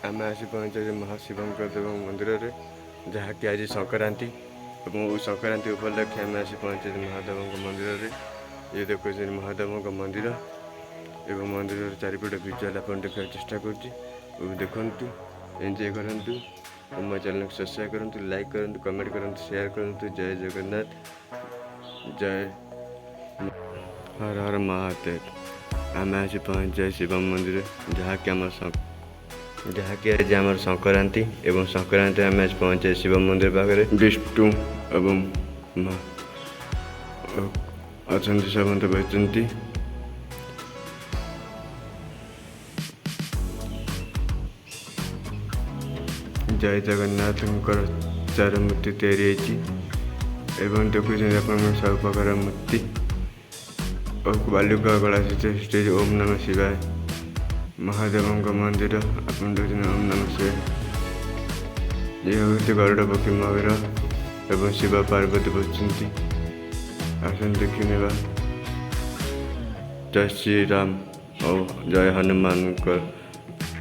ଆମେ ଆସି ପହଞ୍ଚିଛୁ ମହାଶିବଙ୍କ ଦେବ ମନ୍ଦିରରେ, ଯାହାକି ଆଜି ସଂକ୍ରାନ୍ତି ଏବଂ ସଂକ୍ରାନ୍ତି ଉପଲକ୍ଷେ ଆମେ ଆସି ପହଞ୍ଚିଛୁ ମହାଦେବଙ୍କ ମନ୍ଦିରରେ। ଇଏ ଦେଖୁଛନ୍ତି ମହାଦେବଙ୍କ ମନ୍ଦିର ଏବଂ ମନ୍ଦିରର ଚାରିପଟେ ଭିଜୁଆଲ୍ ଆପଣ ଦେଖିବାକୁ ଚେଷ୍ଟା କରୁଛି ଏବଂ ଦେଖନ୍ତୁ, ଏନ୍ଜୟ କରନ୍ତୁ ଓ ମୋ ଚ୍ୟାନେଲକୁ ସବସ୍କ୍ରାଇବ୍ କରନ୍ତୁ, ଲାଇକ୍ କରନ୍ତୁ, କମେଣ୍ଟ କରନ୍ତୁ, ସେୟାର କରନ୍ତୁ। ଜୟ ଜଗନ୍ନାଥ, ଜୟ ହର ହର ମହାଦେବ। ଆମେ ଆସି ପହଞ୍ଚିଛୁ ଶିବ ମନ୍ଦିର, ଯାହାକି ଆଜି ଆମର ସଂକ୍ରାନ୍ତି ଏବଂ ସଂକ୍ରାନ୍ତିରେ ଆମେ ଆଜି ପହଞ୍ଚିଛୁ ଶିବ ମନ୍ଦିର ପାଖରେ। ବିଷ୍ଣୁ ଏବଂ ଅଛନ୍ତି, ସମସ୍ତେ ବସିଛନ୍ତି। ଜୟ ଜଗନ୍ନାଥଙ୍କର ଚାର ମୂର୍ତ୍ତି ତିଆରି ହେଇଛି ଏବଂ ଦେଖୁଛନ୍ତି ଆପଣଙ୍କ ସବୁ ପ୍ରକାର ମୂର୍ତ୍ତି ଓ ବାଲୁକା କଳା ଷ୍ଟେଜ। ଓମ୍ ନମ ଶିବାୟ, ମହାଦେବଙ୍କ ମନ୍ଦିର ଆପଣ ଦେଖୁଛନ୍ତି। ଓମ୍ ନମ ଶିବାୟ। ଇଏ ହେଉଛି ଗରୁଡ଼ ପକ୍ଷୀ ମୟୂର ଏବଂ ଶିବ ପାର୍ବତୀ ବସିଛନ୍ତି। ଆସନ୍ତୁ ଦେଖିନେବା। ଜୟ ଶ୍ରୀରାମ ଓ ଜୟ ହନୁମାନଙ୍କ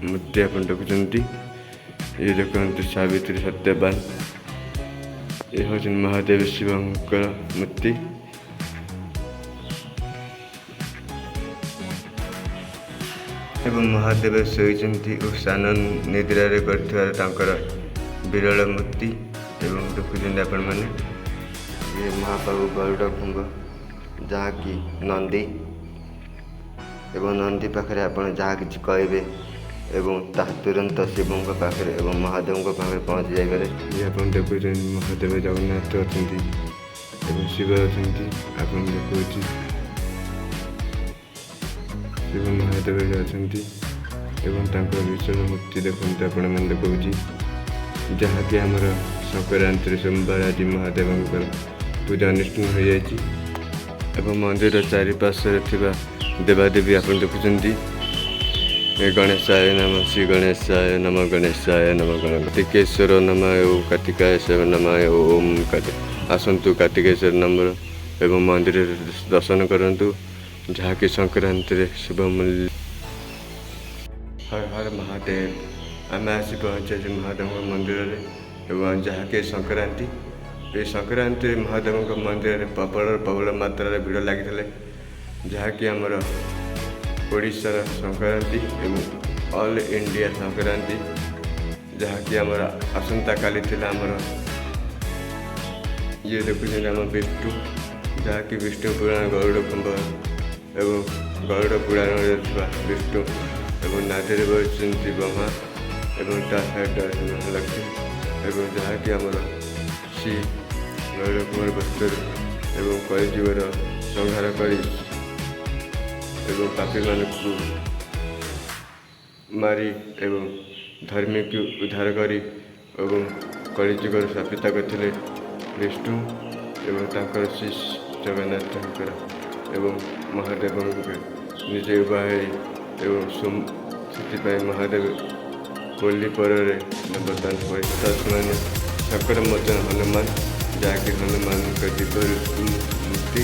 ମୂର୍ତ୍ତି ଆପଣ ଦେଖୁଛନ୍ତି। ଇଏ ଦେଖନ୍ତୁ ସାବିତ୍ରୀ, ସତ୍ୟବାନ। ଏ ହେଉଛନ୍ତି ମହାଦେବ ଶିବଙ୍କର ମୂର୍ତ୍ତି ଏବଂ ମହାଦେବ ଶୋଇଛନ୍ତି ଓ ସ୍ନାନ ନିଦ୍ରାରେ କରିଥିବାର ତାଙ୍କର ବିରଳ ମୂର୍ତ୍ତି ଏବଂ ଦେଖୁଛନ୍ତି ଆପଣମାନେ, ଇଏ ମହାପ୍ରଭୁ ଗରୁଡ଼ ଖୁମ୍ବ, ଯାହାକି ନନ୍ଦୀ ଏବଂ ନନ୍ଦୀ ପାଖରେ ଆପଣ ଯାହା କିଛି କହିବେ ଏବଂ ତାହା ତୁରନ୍ତ ଶିବଙ୍କ ପାଖରେ ଏବଂ ମହାଦେବଙ୍କ ପାଖରେ ପହଞ୍ଚି ଯାଇପାରେ। ଇଏ ଆପଣ ଦେଖୁଛନ୍ତି ମହାଦେବ ଜଗନ୍ନାଥ ଅଛନ୍ତି ଏବଂ ଶିବ ଅଛନ୍ତି। ଆପଣ ଦେଖୁଛି ଶିବ ମହାଦେବ ଏଠି ଅଛନ୍ତି ଏବଂ ତାଙ୍କର ବିଶାଳ ମୂର୍ତ୍ତି ଦେଖନ୍ତୁ ଆପଣମାନେ ଦେଖାଉଛି, ଯାହାକି ଆମର ସଂକ୍ରାନ୍ତିରେ ସୋମବାର ଆଜି ମହାଦେବଙ୍କର ପୂଜା ଅନୁଷ୍ଠାନ ହୋଇଯାଇଛି। ଏବଂ ମନ୍ଦିର ଚାରିପାର୍ଶ୍ୱରେ ଥିବା ଦେବାଦେବୀ ଆପଣ ଦେଖୁଛନ୍ତି। ଏ ଗଣେଶାୟ ନମ, ଶ୍ରୀ ଗଣେଶାୟ ନମ, ଗଣେଶାୟ ନମ, କାର୍ତ୍ତିକେଶ୍ୱର ନମ ଓ କାର୍ତ୍ତିକେଶ୍ୱର ନମ ଓମ୍। ଆସନ୍ତୁ କାର୍ତ୍ତିକେଶ୍ୱର ନମ୍ବର ଏବଂ ମନ୍ଦିରରେ ଦର୍ଶନ କରନ୍ତୁ, ଯାହାକି ସଂକ୍ରାନ୍ତିରେ ଶୁଭ ମୂଲ୍ୟ। ହର ହର ମହାଦେବ। ଆମେ ଆସି ପହଞ୍ଚିଛୁ ମହାଦେବଙ୍କ ମନ୍ଦିରରେ ଏବଂ ଯାହାକି ସଂକ୍ରାନ୍ତି। ଏହି ସଂକ୍ରାନ୍ତିରେ ମହାଦେବଙ୍କ ମନ୍ଦିରରେ ପ୍ରବଳ ପ୍ରବଳ ମାତ୍ରାରେ ଭିଡ଼ ଲାଗିଥିଲେ, ଯାହାକି ଆମର ଓଡ଼ିଶାର ସଂକ୍ରାନ୍ତି ଏବଂ ଅଲ୍ ଇଣ୍ଡିଆ ସଂକ୍ରାନ୍ତି, ଯାହାକି ଆମର ଆସନ୍ତାକାଲି ଥିଲା ଆମର। ଇଏ ଦେଖୁଛନ୍ତି ଆମ ବିଷ୍ଣୁ, ଯାହାକି ବିଷ୍ଣୁ ପୁରାଣ ଗରୁଡ଼ ଖୁମ୍ବ ଏବଂ ଗରୁଡ଼ ପୁରାଣରେ ଥିବା ବିଷ୍ଣୁ ଏବଂ ନାଦରେ ବସିଛନ୍ତି ବ୍ରହ୍ମା ଏବଂ ତା ସାଇଡ଼ରେ ଅଛନ୍ତି ମହାଲକ୍ଷ୍ମୀ ଏବଂ ଯାହାକି ଆମର ଶ୍ରୀ ଗରୁଡ଼ କୁମାର ବସ୍ତୁରେ ଏବଂ କଳିଯୁଗର ସଂହାର କରି ଏବଂ ପାପୀମାନଙ୍କୁ ମାରି ଏବଂ ଧର୍ମୀକୁ ଉଦ୍ଧାର କରି ଏବଂ କଳିଯୁଗର ସ୍ଥାପିତ କରିଥିଲେ ବିଷ୍ଣୁ ଏବଂ ତାଙ୍କର ଶ୍ରୀ ଜଗନ୍ନାଥଙ୍କର ଏବଂ ମହାଦେବଙ୍କ ନିଜେ ଉଭା ହେଇ ଏବଂ ସେଥିପାଇଁ ମହାଦେବ ହୋଲି ପରରେ ବର୍ତ୍ତମାନ ପରିସ୍ଥିତି ସଙ୍କଟ ମୋଚନ ହନୁମାନ, ଯାହାକି ହନୁମାନଙ୍କ ଦିବ୍ୟ ମୂର୍ତ୍ତି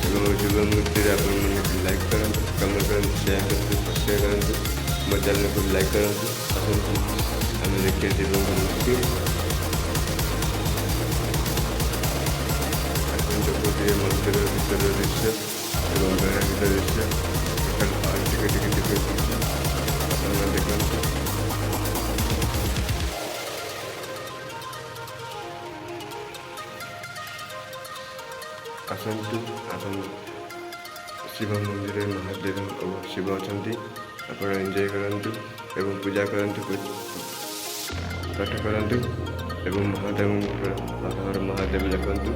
ଏବଂ ଦିବ୍ୟ ମୂର୍ତ୍ତିରେ ଆପଣମାନେ ଲାଇକ୍ କରନ୍ତୁ, କମେଣ୍ଟ କରନ୍ତୁ, ସେୟାର କରନ୍ତୁ, ସବସ୍କ୍ରାଇବ୍ କରନ୍ତୁ, ମୋ ଚ୍ୟାନେଲକୁ ଲାଇକ୍ କରନ୍ତୁ। ଆସନ୍ତୁ ଆମେ ଦେଖିବା ଦିବ୍ୟଙ୍କ ମୂର୍ତ୍ତି। ଆପଣ ଦେଖୁଥିବେ ମନ୍ଦିର ଭିତର ଦୃଶ୍ୟ ଏବଂ ବେଢ଼ା ଭିତର ଦୃଶ୍ୟ। ଆଉ ଟିକେ ଟିକେ ଟିକେ ଆପଣମାନେ ଦେଖନ୍ତୁ। ଆସନ୍ତୁ ଆପଣ ଶିବ ମନ୍ଦିରରେ ମହାଦେବ ଓ ଶିବ ଅଛନ୍ତି। ଆପଣ ଏନ୍ଜୟ କରନ୍ତୁ ଏବଂ ପୂଜା କରନ୍ତୁ, ପାଠ କରନ୍ତୁ ଏବଂ ମହାଦେବଙ୍କର ହର ହର ମହାଦେବ ଦେଖନ୍ତୁ।